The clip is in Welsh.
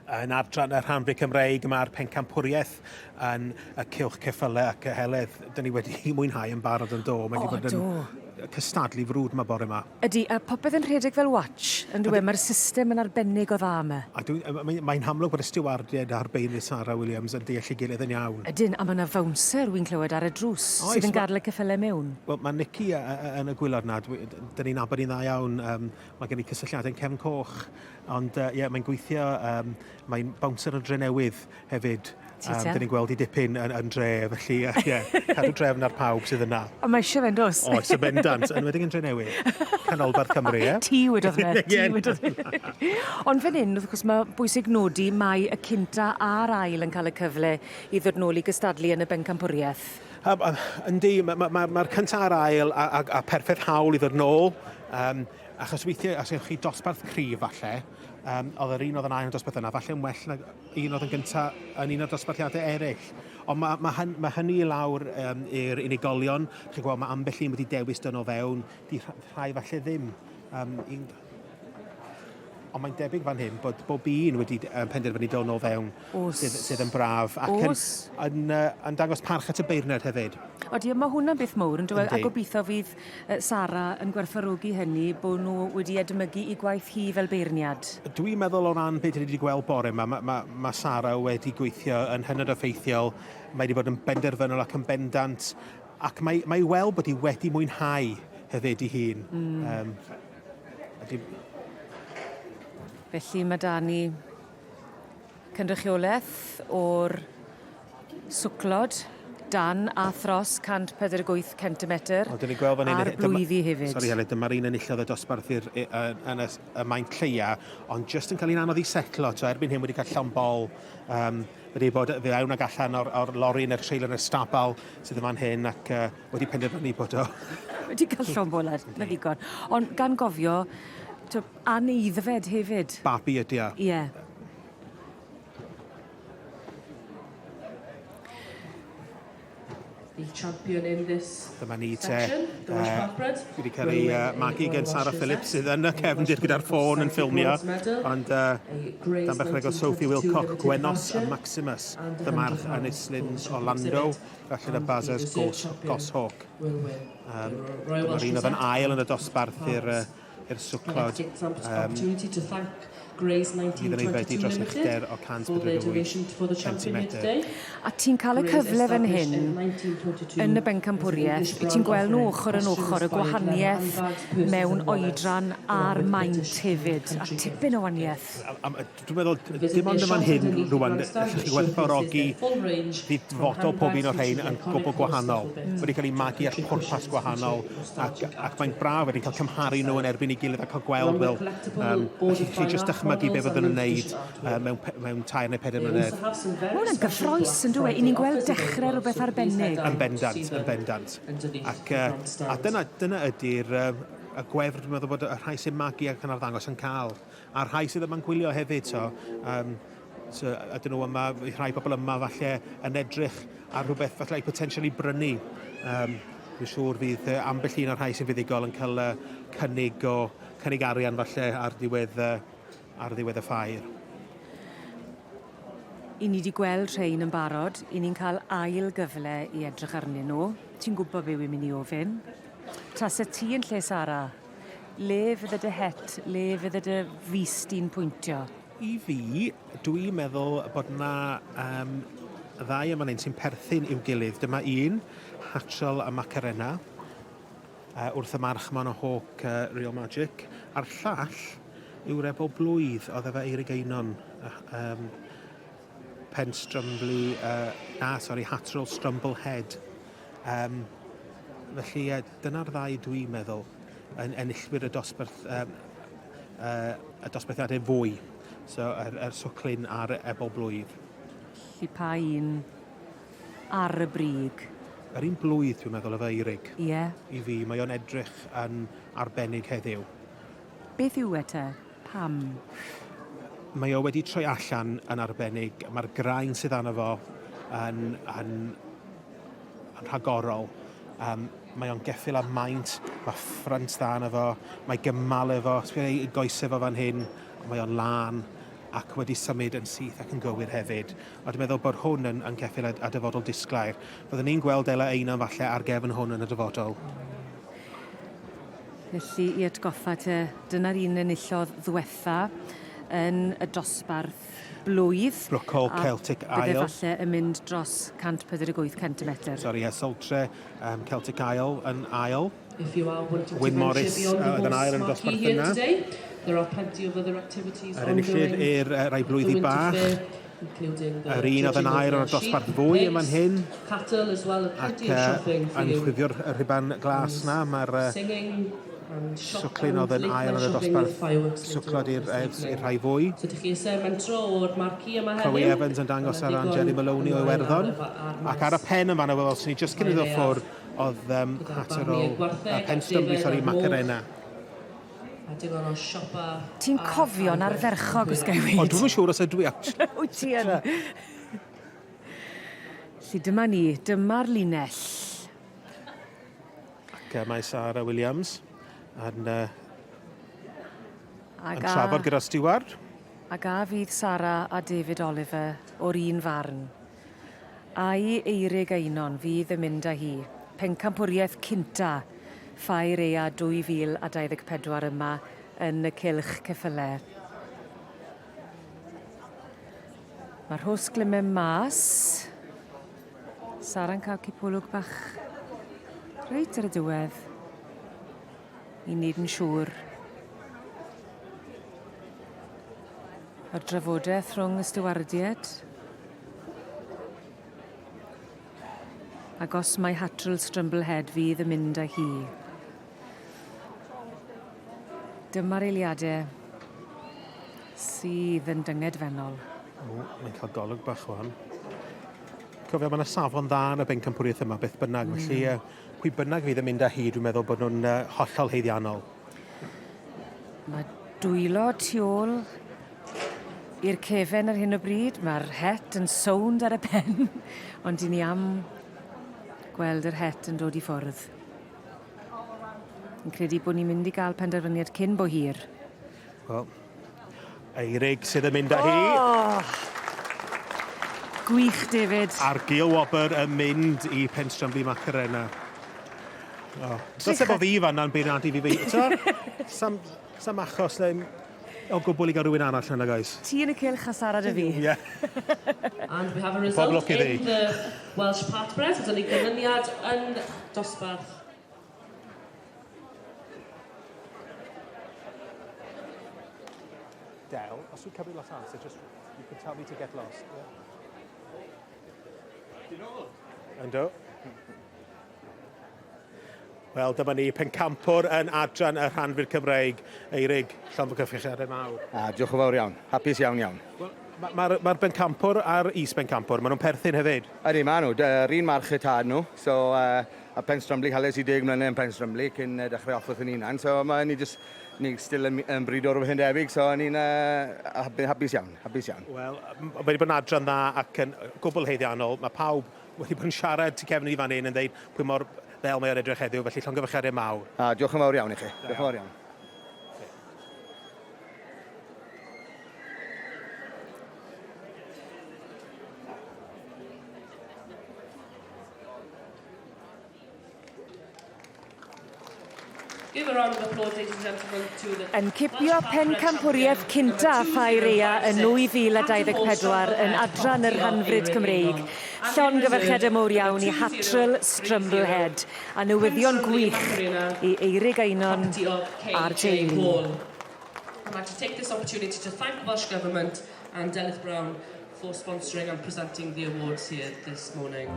Yn adran y rhanfu Cymreig mae'r pencampwriaeth yn y cylch ceffylau ac Heledd, dyn ni wedi mwynhau yn barod yn do. Mae wedi bod yn cystadlu frwd yma bore yma. Ydy, a popeth yn rhedeg fel watch, yn dyw e? Mae'r system yn arbennig o dda yma. A dwi, mae'n mae amlwg bod y stiwardiaid a'r beirniaid Sara Williams yn deall ei gilydd yn iawn. Ydyn, a mae yna fownser wy'n clywed ar y drws Oes, sydd yn gadael y ceffylau mewn. Wel, mae Nicky yn y gwylod na, dyn ni'n nabod hi'n dda iawn. Um, mae gen i cysylltiadau'n cefn coch. Ond ie, yeah, mae'n gweithio, um, mae'n bouncer yn Drenewydd hefyd. Um, dyn ni'n gweld i dipyn yn, yn dre, felly ie, yeah, cadw drefn ar pawb sydd yna. Ond mae eisiau fe'n dos. Oes, y bendant, yn wedi yn Drenewydd. Canolbarth Cymru, ie? Ti wedodd fe, ti wedodd fe. Ond fan hyn, wrth gwrs, mae bwysig nodi mae y cynta a'r ail yn cael y cyfle i ddod nôl i gystadlu yn y bencampwriaeth. Um, yndi, mae'r ma, ma, ma, ma cynta a'r ail a, a, a perffaith hawl i ddod nôl. Um, Achos weithiau, os ewch chi dosbarth cryf falle, um, oedd yr un oedd yn ail yn dosbarth yna, falle yn well nag un oedd yn gyntaf yn un o'r dosbarthiadau eraill. Ond mae, mae, hyn, mae hynny i lawr um, i'r unigolion. Chi'n gweld, mae ambell un wedi dewis dyn o fewn, di rhai falle ddim. Um, un, ond mae'n debyg fan hyn bod bob un wedi um, penderfynu dod o fewn, sydd, sydd yn braf ac yn, yn, uh, yn dangos parch at y beirniad hefyd. Odi, mae hwnna'n beth mowr yn dweud, a gobeithio fydd Sara yn gwerthfawrogi hynny, bod nhw wedi edmygu i gwaith hi fel beirniad. Dwi'n meddwl o ran beth ni wedi gweld bore yma, mae, mae, mae Sara wedi gweithio yn hynod effeithiol, mae wedi bod yn benderfynol ac yn bendant, ac mae, mae i weld bod hi wedi mwynhau hefyd i hun. Mm. Um, ydy... Felly mae da ni cynrychiolaeth o'r swclod dan a thros 148 centimetr Wel, dyn ni'n gweld fan hyn... a'r blwyddi hefyd. Sori Heledd, dyma'r un enillodd y dosbarth i'r yn y, y maint lleia, ond jyst yn cael un anodd i setlo, so erbyn hyn wedi cael llond bol, um, wedi bod fe awn ag allan o'r, or lori neu'r trailer neu'r stabal sydd yn fan hyn ac uh, wedi penderfynu bod o... Wedi cael llond boled, na ddigon. Ond gan gofio, aneiddfed hefyd. Babi ydi o. Ie. Yeah. The champion in this Dyma ni te. section, the Welsh Half-Bred. Wedi cael ei uh, magu gen Sarah Phillips sydd yn y cefndir gyda'r ffôn yn ffilmio. Ond uh, dan berchennog o Sophie Wilcock, Gwenos a Maximus. Dyma'r Ynys Lynds Orlando. Felly y Bazes Gos, Goshawk. Um, dyma'r un oedd yn ail yn y dosbarth i'r i'r swclod. Um, fydd yn ei fedi dros uchder o 148 centimetr. A ti'n cael y cyfle fan hyn yn y bencampwriaeth, wyt ti'n gweld nhw ochr yn ochr y gwahaniaeth mewn oedran a'r maint hefyd, a tipyn o waniaeth. Dwi'n meddwl, dim ond yn fan hyn rwan, allwch chi werthfawrogi fydd dyfodol pob un o'r rhain yn gwbl gwahanol. Wedi cael eu magu at pwrpas gwahanol, ac, ac mae'n braf wedyn cael cymharu nhw yn erbyn ei gilydd a cael gweld, wel, um, allwch chi jyst dychmygu be fydden nhw'n wneud uh, mewn, mewn tair neu pedair mlynedd. Mae hwnna'n gyffroes yn dwi? I ni'n gweld dechrau rhywbeth arbennig. Yn bendant, yn bendant. Ac, uh, a dyna, dyna ydy'r uh, y gwefr, dwi'n meddwl bod y rhai sy'n magu ac yn arddangos yn cael. A'r rhai sydd yma'n gwylio hefyd, so, um, so ydyn nhw yma, rhai bobl yma falle yn edrych ar rhywbeth falle i potentially brynu. Um, dwi'n siŵr fydd ambell un o'r rhai sy'n fuddugol yn cael uh, cynnig o cynnig arian falle ar ddiwedd, uh, ar ddiwedd y ffair. I ni wedi gweld rhain yn barod, i ni'n cael ail gyfle i edrych arnyn nhw. Ti'n gwybod be wy'n mynd i ofyn? Tase ti yn lle Sara, Le fydde dy het, le fydde dy fys di'n pwyntio? I fi, dwi'n meddwl bod 'na um, ddau yn fan hyn sy'n perthyn i'w gilydd. Dyma un, Hatchel a Macarena, uh, wrth y march ma'n o Hawk uh, Real Magic, a'r llall yw Rebel Blwydd, oedd efo Eirig Einon, uh, um, Pen Strumbly, uh, na, sorry, Hattrell Strumble Head. Um, felly, uh, dyna'r ddau dwi'n meddwl yn enillwyr y dosbarth, um, uh, y dosbarthiadau fwy. So, yr, yr swclyn a'r ebol blwydd. Felly pa un ar y brig? Yr un blwydd, dwi'n meddwl, efo Eirig. Ie. Yeah. I fi, mae o'n edrych yn arbennig heddiw. Beth yw e te? Pam? Mae o wedi troi allan yn arbennig. Mae'r graen sydd arno fo yn, yn, yn rhagorol. Um, mae o'n geffyl am maint, mae ffrynt dda arno fo, mae gymal efo, sbio ei goesau fo fan hyn, mae o'n lân. ac wedi symud yn syth ac yn gywir hefyd. A dwi'n meddwl bod hwn yn, yn ceffyl a, a dyfodol disglair. Byddwn ni'n gweld Ela Einon falle ar gefn hwn yn y dyfodol. Felly i atgoffa te, dyna'r un enillodd ddwetha yn y dosbarth blwydd. Brookhall Celtic Isle. Bydde falle yn mynd dros 148 centimetr. Sorry, yeah, Saltre Celtic Isle yn ail. If you are wanting to Wyn venture Morris beyond the oedd yn ail horse yn y marquee dosbarth here yna. today, there are plenty of other activities Yr enillydd ongoing i'r at rai the blwyddi Winter bach. Fair, including the Yr un oedd yn judging of ail the yn y dosbarth sheep, fwy yn fan pigs, hyn. Cattle as well, and Ac plenty of shopping for yn you. chwifio'r y rhuban glas na, mae'r Singing and shop swclun and oedd yn late ail night yn y shopping with dosbarth fireworks later swclod on i'r this i'r evening. rhai fwy. So ydych chi eisiau mentro o'r marquee yma heddiw? Chloe Evans yn dangos ar ran Jenny Maloney o Iwerddon. Ac ar y pen yn fanna, wel, ni jyst cyn iddo ffwrdd, oedd Hatterall, Penstumbly, sorry, Macarena. A digon o siopa. Ti'n cofio'n arferchog, os ga i weud. O, dwi'm yn siŵr os ydw i, actually. Wyt ti yn? Felly dyma ni, dyma'r linell. Ac mae Sarah Williams yn, Ac yn trafod gyda Steward. Ac a fydd Sarah a David Oliver o'r un farn? Ai Eurig Einon fydd yn mynd â hi, pencampwriaeth cynta Ffair Ea 2024 yma yn y cylch ceffyle. Mae'r rhosglymau mas. Sara'n cael cipolwg bach reit ar y diwedd. I wneud yn siŵr. A'r drafodaeth rhwng y stiwardiaid. Ac os mai Hattrell Strumblehead fydd yn mynd â hi. Dyma'r eiliadau sydd yn dyngedfennol. O, mae'n cael golwg bach wan. Cofio, mae yna safon dda yn y bencampwriaeth yma, beth bynnag. Felly, pwy bynnag fydd yn mynd â hi, dwi'n meddwl bod nhw'n hollol haeddiannol. Mae dwylo tu ôl i'r cefen ar hyn o bryd. Mae'r het yn sownd ar y pen, ond i ni am gweld yr het yn dod i ffwrdd. Yn credu bod ni'n mynd i gael penderfyniad cyn bo hir. Wel, Eirig sydd yn mynd â hi. Oh! Gwych, David. A'r Gil Wobr yn mynd i Penstrymbu Macarena. Oh. Does efo fi fanna'n beirniadu fi fi. T'mo'? Sam, sam achos neu o gwbl i gael rhywun arall yna, guys. Ti yn y cylch a Sara dy fi. Ie. And we have a Pob result lwc iddi. in the Welsh Partbred. So, dyna ni ganlyniad yn dosbarth Del, os dwi'n cymryd lot o amser, just, you can tell me to get lost. Yeah. Yndw. Wel, dyma ni, pencampwr yn adran y rhanfur Cymreig, Eirig, llongyfarchiadau mawr. A, diolch yn fawr iawn. Hapus iawn iawn. Wel, mae'r ma, ma bencampwr a'r is-bencampwr, maen nhw'n perthyn hefyd. Ydy, ma nhw. Yr un march y tad nhw. So, a Penstrumley, hales i 10 mlynedd yn Penstrumley cyn dechrau off wrth yn hunan. So, mae ni just, ni still yn brido rhywbeth yn debyg. So, ni'n hapus iawn. Hapus iawn. Wel, mae wedi bod yn adran dda ac yn gwbl haeddiannol. Mae pawb wedi bod yn siarad tu cefn i fan hyn yn dweud pwy mor ddel mae o'r edrych heddiw, felly llongyfarchiadau mawr. A, diolch yn fawr iawn i chi. Diolch yn fawr iawn. Give a round of applause, ladies and gentlemen, to the Yn cipio pencampwriaeth cynta Ffair Ea yn 2024 yn adran yr Rhanfrid Cymreig. Llongyfarchiadau mowr iawn i Hattrell Strumblehead a newyddion gwych i Eirig Einon a'r teulu. I'd like to take this opportunity to thank the Welsh Government and Delyth Brown for sponsoring and presenting the awards here this morning.